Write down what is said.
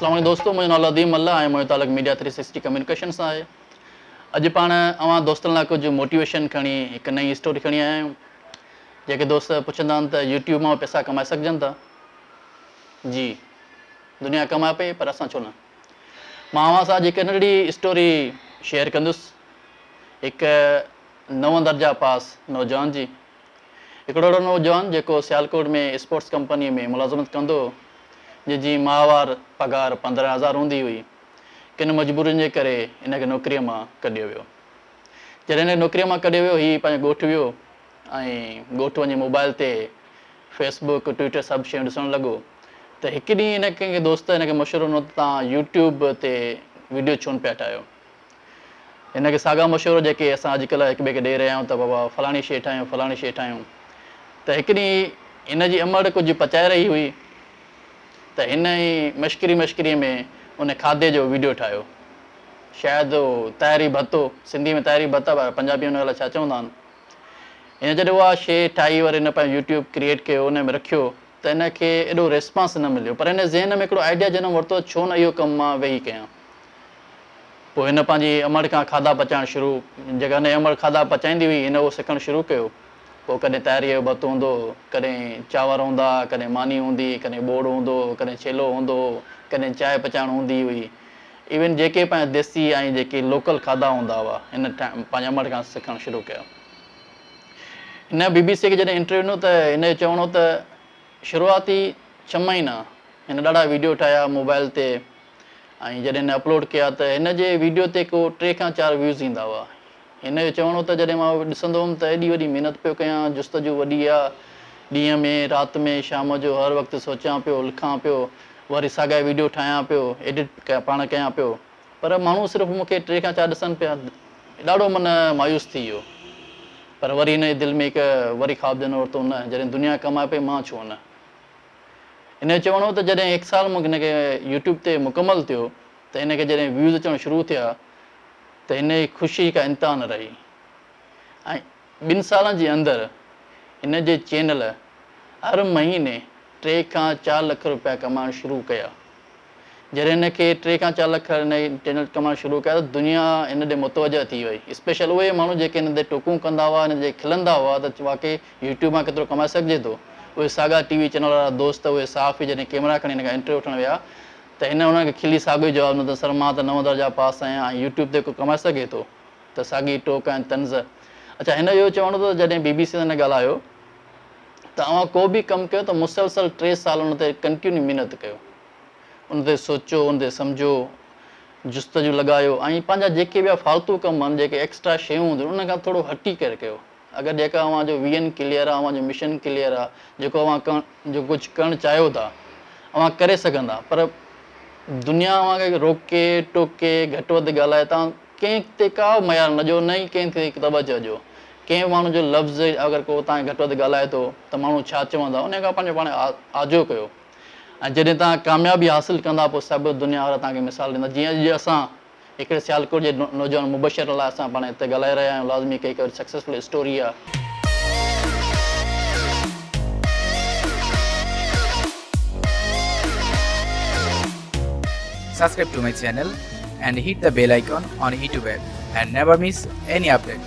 اسلام عليڪم دوستو منهنجو نالو اديم ملاح ۽ منهنجو تعلق ميڊيا ٿري سڪسٽي ڪميونيڪيشن سان آهي اڄ پاڻ اوهان دوستن لاء ڪجهه موٽيويشن کڻي هڪ نئين اسٽوري کڻي آيا آهيون جيڪي دوست پڇندا آهن ته يوٽيوب مان پئسا ڪمائي سگهجن ٿا جي دنيا ڪمائي پئي پر اسان ڇو نه مان اوهان سان اڄ هڪ ننڍڙي اسٽوري شيئر ڪندس هڪ نو درجا پاس نوجوان جي هڪڙو اهڙو نوجوان جيڪو سيالڪوٽ ۾ اسپورٽس ڪمپنيء ۾ ملازمت ڪندو هو، جنهن جي ماهوار پگهار 15 هزار هوندي هئي، ڪن مجبورين جي ڪري هن کي نوڪريء مان ڪڍيو ويو. جڏهن هن کي نوڪريء مان ڪڍيو ويو، هي پنهنجي ڳوٺ ويو ۽ ڳوٺ وڃي موبائل تي فيس بڪ، ٽوئٽر سڀ شيون ڏسڻ لڳو ته هڪ ڏينهن هن ڪنهن دوست هن کي مشورو ڏنو ته توهان يوٽيوب تي وڊيو ڇو نه پيا ٺاهيو؟ هن کي ساڳا مشورو جيڪي اسان اڄڪلهه هڪ ٻئي کي ڏئي رهيا آهيون ته بابا فلاڻي شيء ٺاهيون فلاڻي شيء ٺاهيون ته هڪ ڏينهن هن جي امڙ ڪجهه پچائي رهي هئي ته هن ئي مشڪري مشڪري ۾ ان کاڌي جو ويڊيو ٺاهيو شايد اهو تاهري ڀتو سنڌي ۾ تاهري ڀتا پر پنجابي ان الائي ڇا چوندا آهن هن جڏهن اها شيء ٺاهي وري هن پنهنجو يوٽيوب ڪريئيٽ ڪيو ان ۾ رکيو ته هن کي ايڏو ريسپانس نه مليو پر هن ذهن ۾ هڪڙو آئيڊيا جنم ورتو ته ڇو نه اهو ڪم مان ويهي ڪيان. پوء هن پنهنجي امڙ کان کاڌا پچائڻ شروع جيڪا هن جي امڙ کاڌا پچائيندي هئي هن اهو سکڻ شروع ڪيو. پوء ڪڏهن تاهريء جو ڀت هوندو هو، ڪڏهن چانور هوندا ها، ڪڏهن ماني هوندي هئي، ڪڏهن ٻوڙ هوندو هو، ڪڏهن ڇيلو هوندو هو، ڪڏهن چانهه پچائڻ هوندي هئي. ايون جيڪي پنهنجا ديسي ۽ جيڪي لوڪل کاڌا هوندا هئا هن پنهنجي امڙ کان سکڻ شروع ڪيو. هن بي بي سي کي جڏهن انٽرويو ڏنو ته هن جو چوڻ هو ته شروعاتي ڇهه مهينا هن ڏاڍا ويڊيو ٺاهيا موبائل تي ۽ جڏهن هن اپلوڊ ڪيا ته هن جي ويڊيو تي ڪو ٽي کان چار ويوز ايندا هئا. هن جو چوڻ هو ته جڏهن مان ڏسندو هوم ته ايڏي وڏي محنت پيو ڪيان، جستجو وڏي آ، ڏينهن ۾ رات ۾ شام جو هر وقت سوچيان پيو، لکان پيو، وري ساڳيا ويڊيو ٺاهيان پيو، ايڊٽ پاڻ ڪيان پيو. پر ماڻهو صرف مون کي ٽي کان چار ڏسن پيا. ڏاڍو من مايوس ٿي ويو. پر وري هن جي دل ۾ هڪ وري خواب جنم ورتو، نه، جڏهن دنيا ڪمائي پئي، مان ڇو نه؟ هن جو چوڻ هو ته جڏهن هڪ سال مون هن کي يوٽيوب تي مڪمل ٿيو ته هن کي جڏهن ويوز اچڻ شروع ٿيا ته هن جي خوشي جي ڪا انتها نه رهي ۽ ٻن سالن جي اندر هن جي چينل هر مهيني ٽي کان چار لک روپيا ڪمائڻ شروع ڪيا. جڏهن هن کي ٽي کان چار لک هن چينل ڪمائڻ شروع ڪيا ته دنيا هن ڏي متوجه ٿي وئي. اسپيشل اهي ماڻهو جيڪي هن تي ٽوڪون ڪندا هئا، هن تي کلندا هئا ته واقعي يوٽيوب مان ڪيترو ڪمائي سگهجي ٿو. اهي ساڳا ٽي وي چينل وارا دوست، اهي صحافي جڏهن ڪيمرا کڻي هن کان انٽرويو وٺڻ ويا ته هن انهن کي کلي ساڳيو ئي جواب ڏنو ته سر مان ته نو درجا پاس آهيان ۽ يوٽيوب تي ڪو ڪمائي سگهي ٿو ته ساڳي ٽوڪ ۽ طنز. اڇا هن اهو چوڻ هو ته جڏهن بي بي سي سان هن ڳالهايو ته اوهان ڪو به ڪم ڪيو ته مسلسل ٽي سال ان تي ڪنٽينيو محنت ڪيو. ان تي سوچو، ان تي سمجهو، جستجو لڳايو ۽ پنهنجا جيڪي ٻيا فالتو ڪم آهن، جيڪي ايڪسٽرا شيون هونديون آهن، انهن کان ٿورو هٽي ڪري ڪيو. اگر جيڪا اوهان جو ويزن ڪليئر آهي، اوهان جو مشن ڪليئر آهي، جيڪو اوهان ڪرڻ جو ڪجهه ڪرڻ چاهيو ٿا، اوهان ڪري سگهندا، پر دنيا اوهان کي روڪي، ٽوڪي، گهٽ وڌ ڳالهائي، توهان ڪنهن تي ڪا به ميار نه ڏيو، نه ئي ڪنهن تي توجهه ڏيو. ڪنهن به ماڻهو جو لفظ اگر ڪو توهان کي گهٽ وڌ ڳالهائي ٿو ته ماڻهو ڇا چوندا، انهي کان پنهنجو پاڻ کي آجو ڪيو. ۽ جڏهن توهان ڪاميابي حاصل ڪندا پوء سڀ دنيا وارا توهان کي مثال ڏيندا جيئن اڄ اسان هڪڙي سيالڪوٽ جي نوجوان مبشر لاء اسان پاڻ هتي ڳالهائي رهيا آهيون لازمي هڪ هڪ سڪسيسفل اسٽوري آهي. Subscribe to my channel and hit the bell icon on YouTube app and never miss any update.